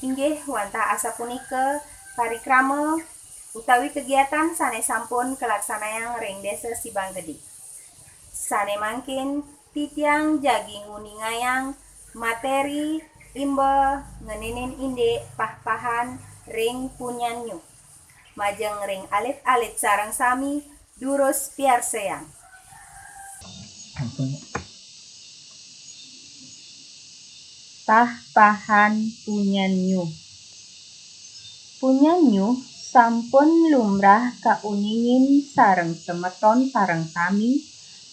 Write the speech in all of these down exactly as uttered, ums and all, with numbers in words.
Inggih wantah asapunika parikrama utawi kegiatan sane sampun kalaksanayang ring Desa Sibang Gede. Sane mangkin titiang jagi nguningayang materi imba ngeninin indik pah-pahan ring punyan nyuh. Majeng ring alit-alit sareng sami durus piarsayang. Pah-pahan punyan nyuh. Punyan nyuh sampun lumrah kauningin sareng semeton sareng sami,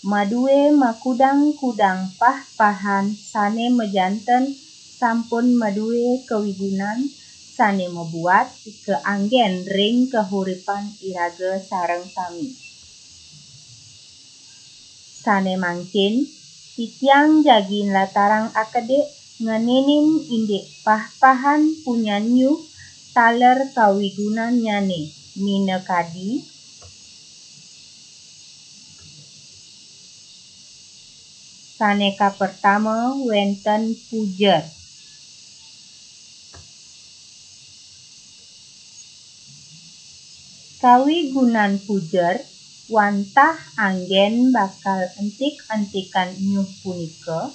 madue makudang-kudang pah-pahan sane majanten sampun madue kawigunan sane mabuat kaanggen ring kahuripan iraga sareng sami. Sane mangkin, titiang jagi nlatarang akedik ngeninin indik pah-pahan punyan nyuh taler kawigunannyane minakadi sane kapertama wenten pujer. Kawigunan pujer wantah anggen bakal entik-entikan nyuh punika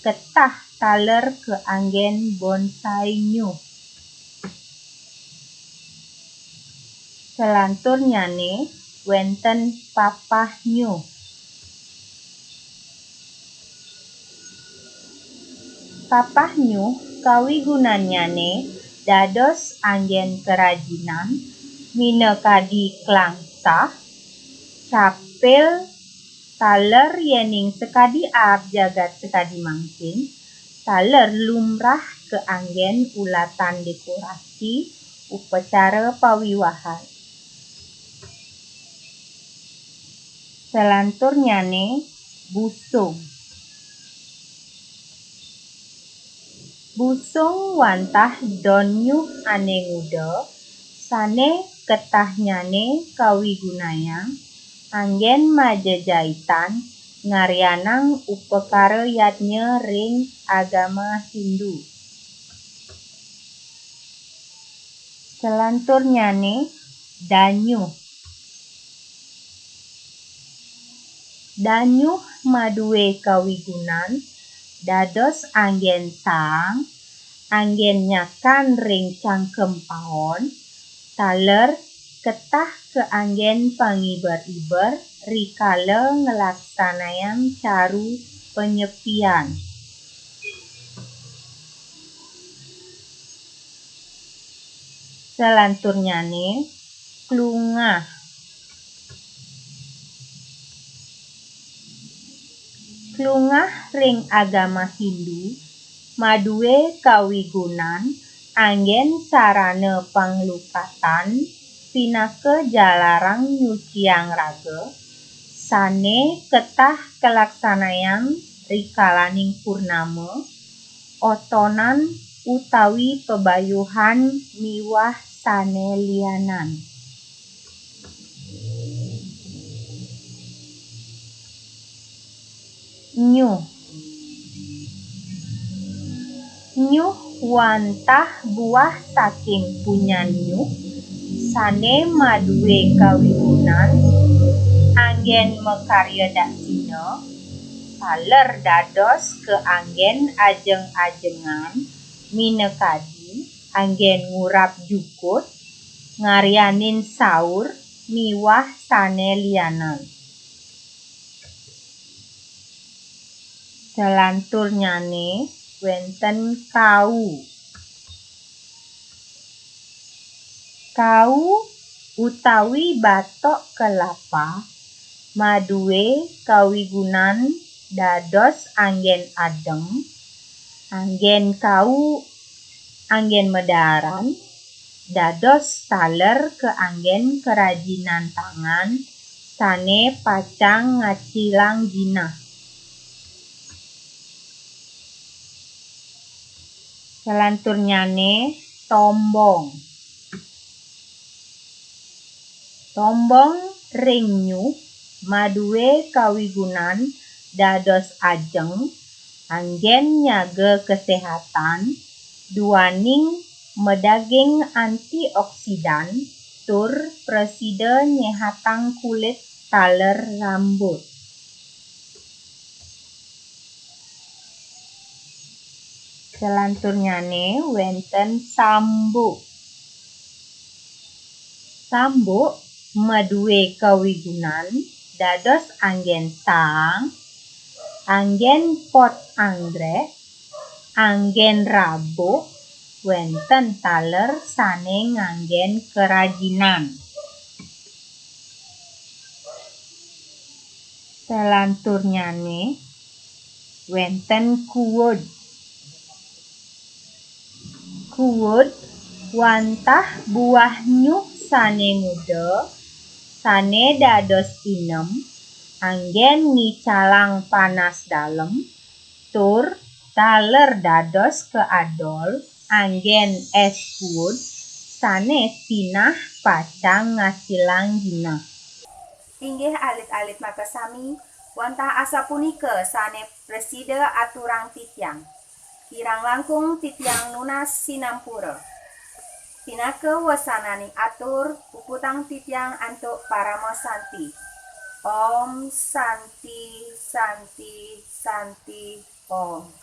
ketah taler kaanggen bonsai nyuh. Salanturnyane wenten papah nyuh. Papah nyuh kawigunannyane dados anggen kerajinan, minakadi klangsah, capil, taler yening sakadi aab jagat sakadi mangkin, taler lumrah kaanggen ulatan dekorasi upacara pawiwahan. Salanturnyane busung. Busung wantah don nyuh ane nguda, sane ketahnyane kawigunayang anggen majejaitan ngaryanang upakara yadnya ring agama Hindu. Salanturnyane danyuh. Danyuh madue kawigunan dados anggen saang, anggen nyakan ring cangkem paon, taler ketah kaanggen pangiber-iber rikala nglaksanayang caru panyepian. Salanturnyane klungah. Klungah ring agama Hindu madue kawigunan anggen sarana panglukatan pinaka jalarang nyuciang raga, sane ketah kalaksanayang rikalaning purnama, otonan utawi pabayuhan miwah sane lianan. Nyuh. Nyuh wantah buah saking punyan nyuh, sane madue kawigunan anggen makarya daksina, taler dados kaanggen ajeng-ajengan, minakadi anggen ngurap jukut, ngaryanin saur, miwah sane lianan. Salanturnyane wenten kau. Kau utawi batok kelapa madue kawigunan dados anggen adeng, anggen kau, anggen medaran, dados taler kaanggen kerajinan tangan sane pacang ngacilang jinah. Salanturnyane tombong. Tombong ring nyuh madue kawigunan dados ajeng, anggen nyaga kesehatan, duaning Medaging antioksidan tur prasida nyehatang kulit taler rambut. Selanturnyane wenten sambuk. Sambuk madue kawigunan dados anggen saang, anggen pot anggrek, anggen rabuk, wenten taler sane nganggen kerajinan. Selanturnyane wenten kuud. Kuud wantah buah nyuh sane muda, sane dados inem, anggen ngicalang panas dalem, tur taler dados kaadol anggen es kuud sane sinah pacang ngasilang jinah. Inggih alit-alit makasami, wantah asapunika sane prasida aturang titiang. Kirang langkung titiang nunas sinampura. Pinaka wasananing atur, puputang titiang antuk parama santi. Om Santi, Santi, Santi, Om.